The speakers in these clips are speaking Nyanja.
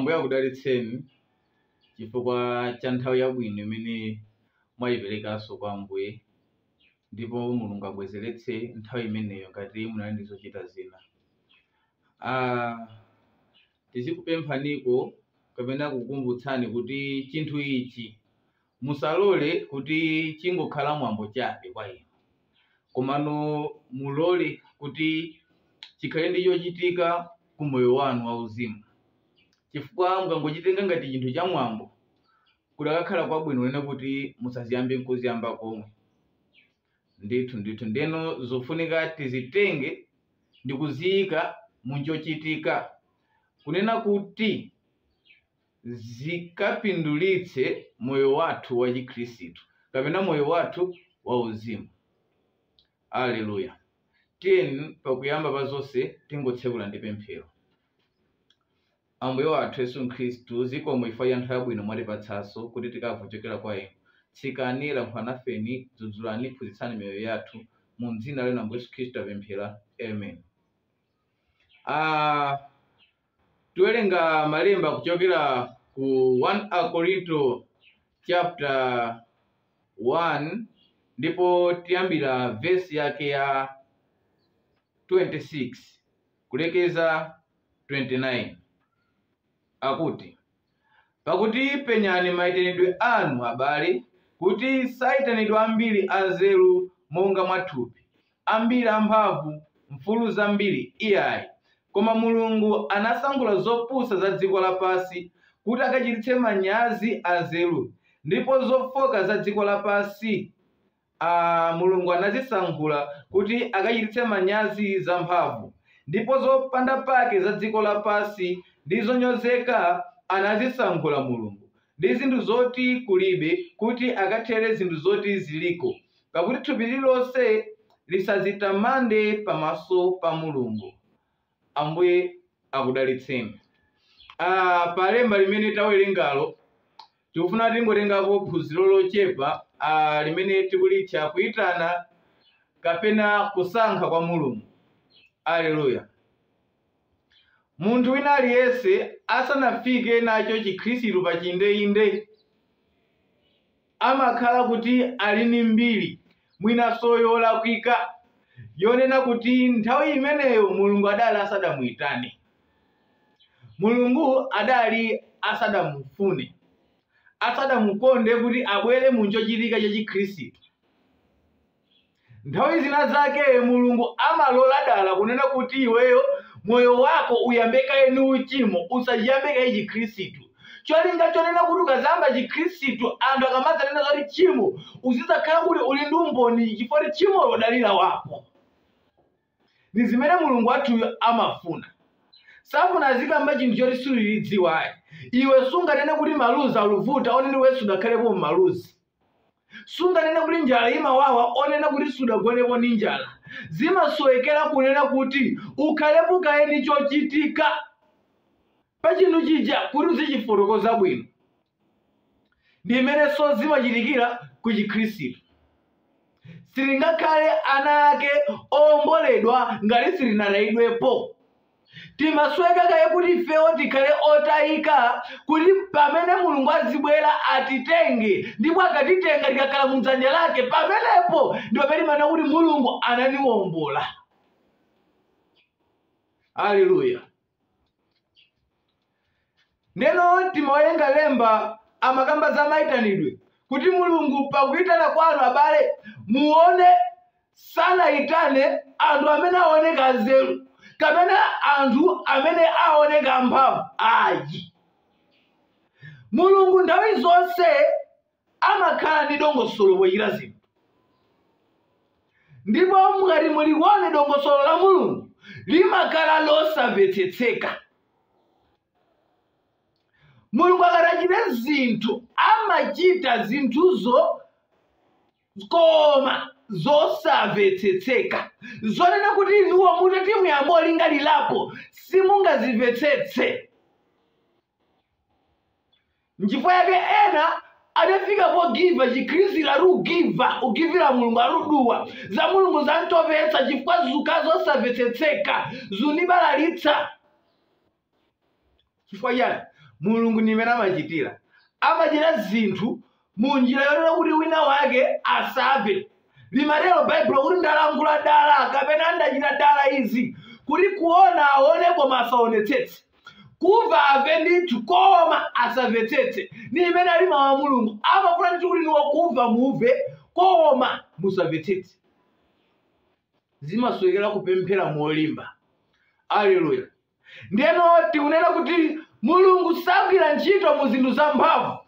Ambuye akudalitseni chifukwa cha nthawi yabwino imene mwayiperekanso kwa Ambuye, ndipo Mulungu abwezeretse nthawi imeneyo ngati munali ndi zochita zina. Tizikupemphaniko kapena kukumbutsani kuti chinthu ichi musalole kuti chingokhala mwambo chabe kwa inu, komano mulole kuti chikhale ndi chochitika ku moyo wanu wauzimu, chifukwa mukangochitenga ngati chinthu cha mwambo, kudakakhala kwabwino kunena kuti musaziyambe nkuziyamba komwe. Ndithu ndithu, ndeno zofunika tizitenge ndi kuziyika munchochitika, kunena kuti zikapindulitse moyo wathu wa Chikhristu kapena moyo wathu wauzimu. Aleluya. Tiyeni pakuyamba pa zonse tingotsekula ndi pemphero. Ambuye wathu Yesu Khristu, zikomo chifukwa cha nthawi yabwino mwatipatsanso kuti tikamve kuchokera kwa inu. Tsikani, lankhulani nafeni, dzudzulani, phunzitsani miyoyo yathu. Mu dzina la Ambuye Yesu Khristu apemphera. Amen. Tiwerenga malemba kuchokera ku 1 Akorinto chapter 1, ndipo tiyambira vesi yake ya 26 kulekeza 29. Akuti, pakuti penyani mayitanidwe anu, abale, kuti sayitanidwa ambiri anzeru monga mwathupi, ambiri amphamvu, mfulu zambiri iyayi, koma Mulungu anasankhula zopusa za dziko lapansi kuti akachititse manyazi anzeru, ndipo zofoka za dziko lapansi Mulungu anazisankhula kuti akachititse manyazi zamphamvu, ndipo zopanda pake za dziko lapansi ndi zonyozeka anazisankhula Mulungu, ndi zinthu zoti kulibe, kuti akathere zinthu zoti ziliko, pakuti thupi lililonse lisadzitamande pamaso pa Mulungu. Ambuye akudalitseni. Pa lemba limene tawerengalo tikufuna tingotengapo phunziro lochepa limene tikulitcha kuyitana kapena kusankha kwa Mulungu. Aleluya. Munthu wina aliyense asanafike nacho Chikhristu pa chindeinde amakhala kuti ali ndi mbiri mwinanso yolakwika yonena kuti nthawi imeneyo Mulungu adali asadamuyitane, Mulungu adali asadamufune, asadamukonde kuti abwere mu chochitika cha Chikhristu. Nthawi zina zake Mulungu amalola dala kunena kuti iweyo moyo wako uyambe kaye ndi uchimo, usachiyambe kaye Chikhristu, cholinga chonena kuti ukazayamba Chikhristu anthu akamadzanena zoti tchimo uzidzakhala kuti uli ndi umboni, chifukwa tchimo lodalira wako. Ndi zimene Mulungu wathuyo amafuna. Safuna azikamba chinthu choti sulidziwa ayi. Iwe sunganene kuti maluzi aluvuta onena iwe sudakhalepo mmaluzi. Sunganene kuti njala imawawa onena kuti sudagonepo ndi njala. Zimasowekera kunena kuti ukhalepo kaye ndi chochitika pa chinthu chija kuti uzichifotokoza bwino. Ndi imenenso zimachitikira ku Chikhristu. Sitingakhale ana ake owomboledwa ngati sitinatayidwepo. Timasweka kaye kuti ifewo tikhale otayika, kuti pamene Mulungu azibwera atitenge, ndipo akatitenga tikakhala mu dzanja lake, pamenepo ndi pamene timanena kuti Mulungu ananiwombola. Aleluya. Ndeno timawerenga lemba amakamba za mayitanidwe, kuti Mulungu pakuyitana kwanu, abale, muone sanayitane anthu amene aoneka anzeru kapena anthu amene aoneka amphamvu ayi. Mulungu nthawi zonse amakhala ndi dongosolo pochita zinthu, ndipo mukati mulione dongosolo la Mulungu limakhala losamvetsetseka. Mulungu akati achite zinthu amachita zinthuzo koma zosamvetsetseka, zonena kuti inuwo mutati muyambe olingalirapo simungazimvetsetse. Nchifukwa yake ena adafika pogiva Chikhristu, alugiva ugivira Mulungu, aluduwa za Mulungu zantopetsa, chifukwa zuka zosamvetsetseka zunibalalitsa. Chifukwa chani? Mulungu ndi imene amachitira, amachita zinthu mu njira yonena kuti wina wake asave. Limatero Baibulo kuti ndalankhula dala kapena ndachita dala izi kuti kuona aone koma asaonetsetse, kumva amve ndithu koma asamvetsetse. Ndi imene ali mawu a Mulungu, amafuna ndithu kuti niwo kumva mumve koma musamvetsetse. Zimasowekera kupemphera molimba. Aleluya. Ndiyeno tikunena kuti Mulungu sagwira ntchito mu zinthu zamphamvu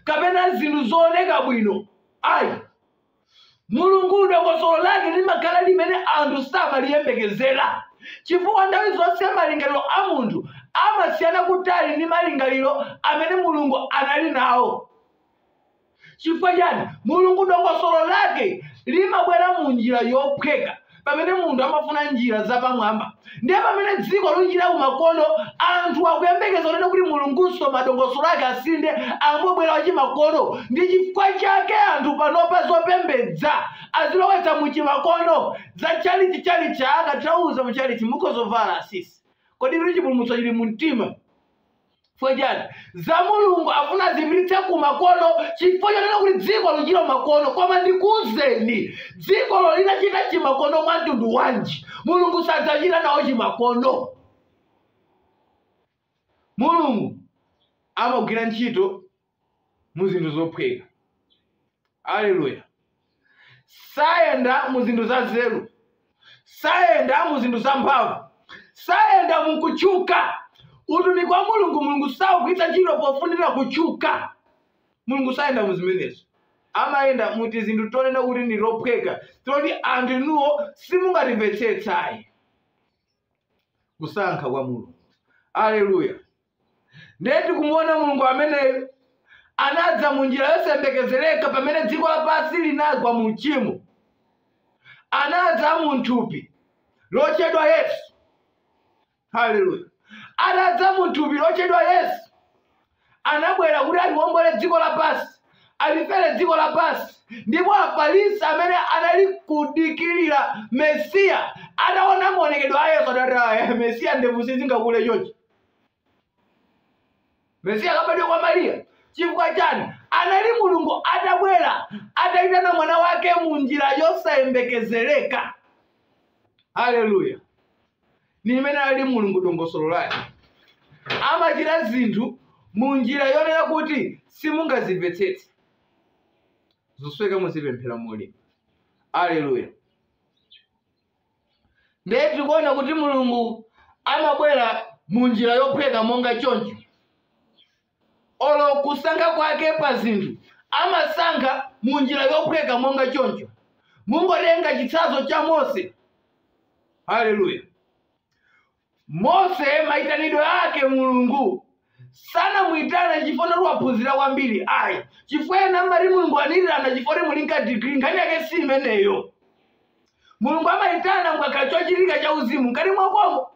kapena zinthu zooneka bwino ayi. Mulungu dongosolo lake limakhala limene anthu samaliyembekezera, chifukwa nthawi zonse malingaliro a munthu amasiyana kutali ndi malingaliro amene Mulungu anali nawo. Chifukwa chani? Mulungu dongosolo lake limabwera mu njira yophweka pamene munthu amafuna njira zapamwamba. Ndiye pamene dziko lunjira kumakono, anthu akuyembekeza kunena kuti Mulungunso madongosolo ake asinde, ambobwera wachimakono. Ndi chifukwa chake anthu panopa zopembedza azilowetsa muchimakono za chalichi chalichi akathauza muchalichi mukhozovala asisi. Kodi lili chipulumutso chili mu mtima? Chifukwa chani? Za Mulungu afuna azipititse kumakono, chifukwa chonena kuti dziko luchita makono. Koma ndikuwuzeni, dzikolo linachita chimakono mwa mtundu wanji, Mulungu sadzachita nawo chimakono. Mulungu amagwira ntchito mu zinthu zophweka. Aleluya. Sayenda mu zinthu za nzeru, sayenda mu zinthu za mphamvu, sayenda mu kutchuka. Utumiki wa Mulungu, Mulungu saugwiritsa ntchito pofunira kutchuka. Mulungu sayenda mu zimenezo, amayenda muti zinthu tonena kuti ndi lophweka, toti anthu inuwo simungatimvetsetsayi. Kusankha kwa Mulungu. Aleluya. Ndiye tikumuona Mulungu ameneyo anadza mu njira yosayembekezereka pamene dziko lapansi linagwa mu uchimo. Anadza mu thupi lochedwa Yesu. Haleluya. Atadza mu thupi lochedwa Yesu, anabwera kuti aliwombole dziko lapansi, alifere dziko lapansi. Ndipo Afarisi amene anali kudikirira Mesiya ataona maonekedwe a Yesu adati, "Aya, Mesiya ndevu sizingakule chonchi. Mesiya akabadwe kwa Mariya." Chifukwa chani? Anali Mulungu atabwera atayitana mwana wake mu njira yosayembekezereka. Haleluya. Ni imene ali Mulungu dongosolo lake, amachita zinthu mu njira yonena kuti simungazimvetsetse. Zosweka muzipemphera molimba. Aleluya. Ndiye tikuona kuti Mulungu amabwera mu njira yophweka monga choncho. Olo kusankha kwake pa zinthu amasankha mu njira yophweka monga choncho. Mungotenga chitsanzo cha Mose. Haleluya. Mose mayitanidwe ake Mulungu sanamuyitane chifukwa kuti waphunzira kwambiri ayi, chifukwa ena amati Mulungu anayitana chifukwa kuti muli nka degree. Nkhani yake si imeneyo. Mulungu amayitana mukakhala chochitika cha uzimu mkati mwakomo,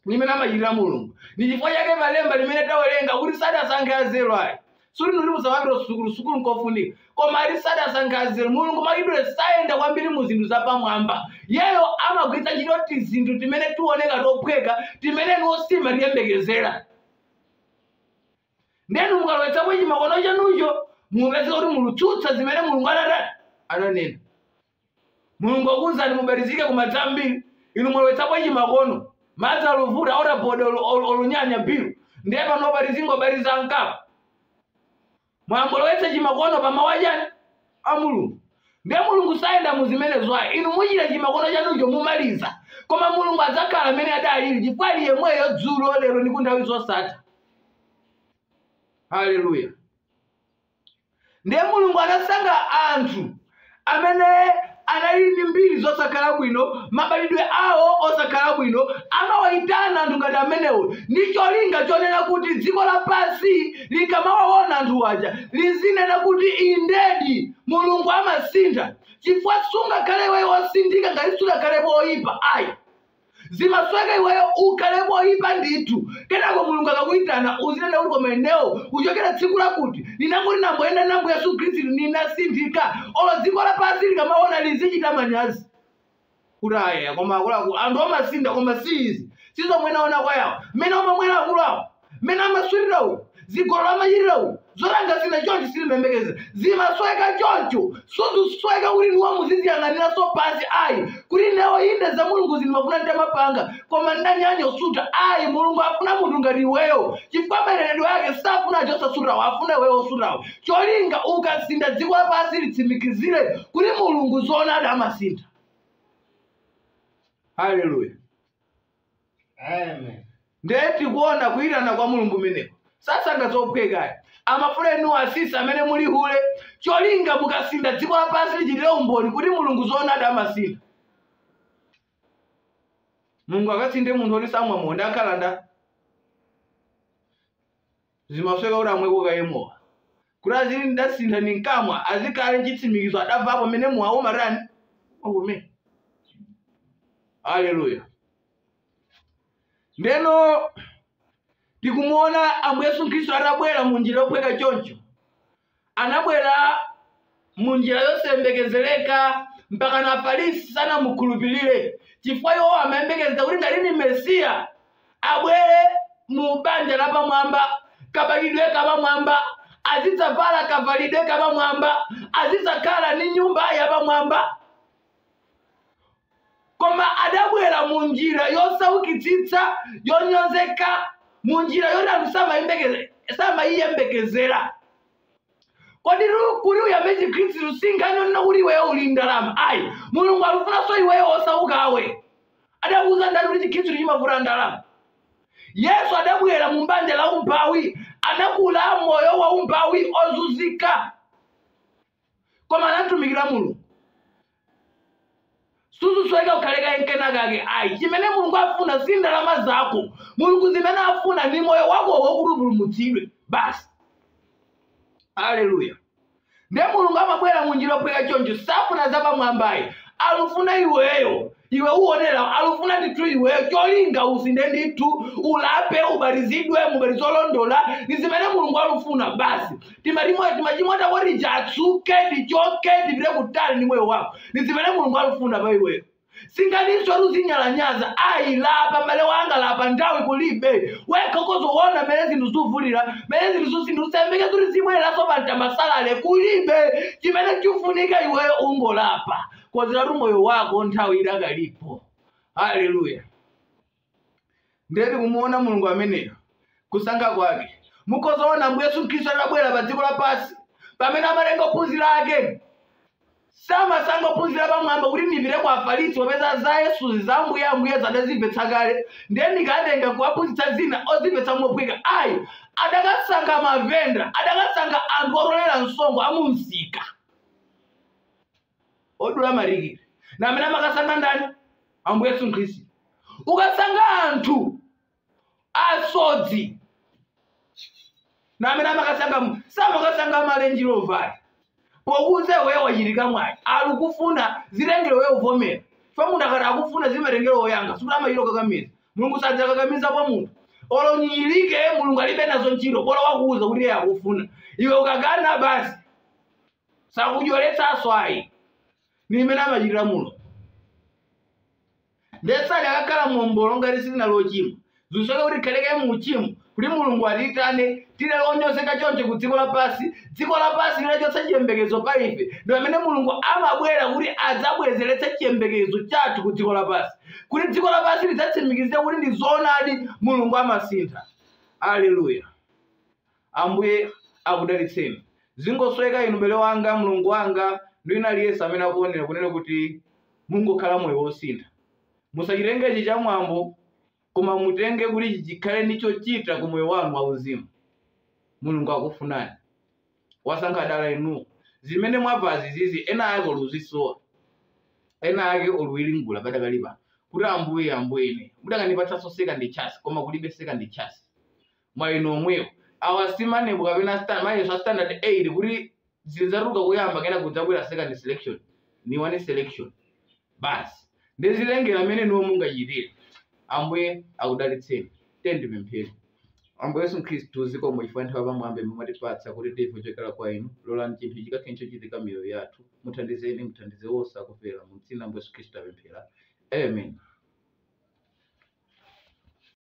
limene amachitira Mulungu. Ndi chifukwa chake malemba limene tawerenga kuti sadasankhe anzeru ayi. Suti nuti musamapita sukulu, sukulu nkofunika, koma ali sadasankhe anzeru. Mulungu makidwe sayenda kwambiri mu zinthu zapamwamba. Yeyo amagwiritsa ntchito tizinthu timene tioneka tophweka, timene niwosima tiyembekezera. Ndenu mukalowetsapo chimakono chanucho, mupeza kuti mulutsutsa zimene Mulungu ananena. Mulungu akuwuzani mubatizike ku madzi ambiri, inu mwalowetsapo chimakono, madzi aluvuta otaboda olunyanya bilu, ndiye pano obatizingobatiza ankapo. Mwangolowetsa chimakono pa mawu achani a Mulungu. Ndiye Mulungu sayenda mu zimenezo ayi. Inu muchita chimakono chanucho mumaliza, koma Mulungu adzakhala amene adalili, chifukwa ali yemweyo dzulo, lero ndi ku nthawi zosatha. Haleluya. Ndiye Mulungu anasankha anthu amene anali ndi mbiri zosakhala bwino, mabalidwe awo osakhala bwino. Amawayitana anthu ngati amenewo ndi cholinga chonena kuti dziko lapansi likamawaona anthu aja lizinena kuti indedi Mulungu amasintha. Chifukwa sungakhale iweyo wosinthika ngati sunakhalepo oyipa ayi. Zimasweka iweyo ukhalepo oyipa ndithu, kenako Mulungu akakuyitana uzinena kuti koma inewo kuchokera tsiku lakuti ndinangoti namboyenda nambo Yesu Khristu ninasinthika. Olo dziko lapansi likamaona lizichita manyazi. Kuti aya koma akuluakulu anthu amasinda koma si izi sizomwe naona kwa yawo mmene amamwera akulu awo mmene amaswirira uyu zigolo amachitira uyu zolanga zina choncho silimembekeza zimasweka choncho suzusweka kuti niwo muziziyang'aniranso pansi ayi kuti newo inde za mulungu zindimafuna nditamapanga koma ndanyanya usuta ayi. Mulungu afuna munthu ngati iweyo chifukwa mayereredwe ake safuna chosasutawo, afuna iweyo osutawo. Cholinga ukasinda dziko lapansi litsimikizire kuti mulungu zoonadi amasintha. Haleluya, Amen. Ndiye tikuona kuyitana kwa mulungu meneko sasanga zophwekayo amafuna inu asisi amene muli hule cholinga mukasinda dziko lapansi lichitire umboni kuti mulungu zoonadi amasintha. Mulungu akasinde munthu oti samwa mowa akhala nda zimasweka kuti amweko kayemowa kuti azili ndasintha ni mkamwa azikhale chitsimikizo adabvapo mmene mowa umatani wakumene. Haleluya. Ndeno tikumuona Ambuye Yesu Khristu atabwera mu njira yophweka choncho, anabwera mu njira yosayembekezereka mpaka na Afarisi sanamukhulupirire chifukwa iwo amayembekeza kuti ngati ni Mesiya abwere mu banja lapamwamba, kabalidwe kapamwamba, azidzavala kavalidwe kapamwamba, azidzakhala ndi nyumba yapamwamba. Koma adabwera mu njira yosaukitsitsa, yonyozeka, mu njira yoti anthu samayiyembekezera. Kodi kuti uyambe chikhristu sinkhani kuti iweyo uli ndalama ayi. Mulungu alufunanso iweyo osaukawe. Adakuwuza ndani kuti chikhristu chimavuta ndalama? Yesu adabwera mu banja la umphawi, anakula moyo wa umphawi ozunzika, koma anatumikira mulungu. Suzusweka ukhaleka nkena kake ayi. Chimene mulungu afuna si ndalama zako. Mulungu zimene afuna ndi moyo wakowo kuti upulumutsidwe basi. Haleluya. Ndiye mulungu amabwera mu njira yophweka choncho, safuna zapamwambayi, alufuna iweyo, iwe uwonera alufuna ndithu iweyo cholinga usinde ndithu ulape ubatizidwe mubatizo olondola ni zimene mulungu alufuna basi. Timachimo tako tijatsuke tichoke tipite kutali ndi moyo wako ni zimene mulungu alufuna pa iweyo. Singaniso tuzinyalanyaza ayi. Lapa m'bale wanga, lapa, nthawi kulibe. Wekha ukozoona mmene zinthu zuvulira, mmene zinthu zusinthu usembeke kuti zibwereranso pamtamasalale kulibe. Chimene chikufunika iweyo ungolapa kozeratu moyo wako nthawi idakalipo. Haleluya. Ndiye tikumuona mulungu ameneyo kusankha kwake. Mukhozaona Ambuye Yesu Khristu atabwera pa dziko lapansi pamene amatenga ophunzira ake samasankha ophunzira pamwamba kuti nipite kwa Afarisi popeza za Yesuzi za ambuye ambuye zadazimvetsa kale ndiye ndikatenga kuwaphunzitsa zina ozimvetsa mophweka ayi. Adakasankha mavenda, adakasankha anthu otolera msonkho amumsika odula matikiti na amene amakasankha ndani? Ambuye Yesu Khristu. Ukasankha anthu asodzi na amene amakasankha, samakasankha malenji lovayi pokuze wewe wachitika mwayi alikufuna zitengere wewe uvomera fa munthu akati akufuna zimatengere woyanga sikuti amayiro kakamiza. Mulungu sadzakakamiza kwa munthu olonyinyirike. Mulungu alibe nazo ntchito bola wakuwuza kuti iye akufuna iwe ukakana basi sakujoletsanso ayi. Ni imene amachitira muno. Ndesali akakhala muombolo ngati silinali ochimwa zusweka kuti khaleke mu uchimo kuti mulungu atitane tile onyozeka choncho ku dziko lapansi. Dziko lapansi lilachotsa chiyembekezo pa ife ndi pamene mulungu amabwera kuti adzabwezeretse chiyembekezo chathu ku dziko lapansi kuti dziko lapansi lidzatsimikizire kuti ndi zoonadi mulungu amasintha. Aleluya. Ambuye akudalitseni. Zingosweka inu mbele wanga mulungu wanga ndi wina aliyense amene akuonera kunena kuti mungokhala moyo wosintha. Musachitenge ichi chamwambo koma mutenge kuti ichi chikhale ndi chochita ku moyo wanu wauzimu. Mulungu akufunani wasankha dala inuwo zimene mwabvazi zizi ena ake oluzisowa ena ake oluwiringula padakali pano kuti ambuye ambuye ine mudakandipatsanso second chance koma kulibe second chance mwa inu omwewo. Awa simanepo kapena mayeso a standard 8 kuti zidzatuluka kuyamba kena kudzabwera second selection ni one selection basi ndizilengera amene niwo mungachitire. Ambuye akudalitseni. Tendipemphere. Ambuye Yesu Khristu, zikomo chifukwa nthawi pamwamba imene mwatipatsa kuti timve kuchokera kwa inu. Lolani chinthu chikakhe chochitika miyoyo yathu. Muthandizeni, muthandize wonse akumvera. Mu dzina la Ambuye Yesu Khristu apemphera. Amen.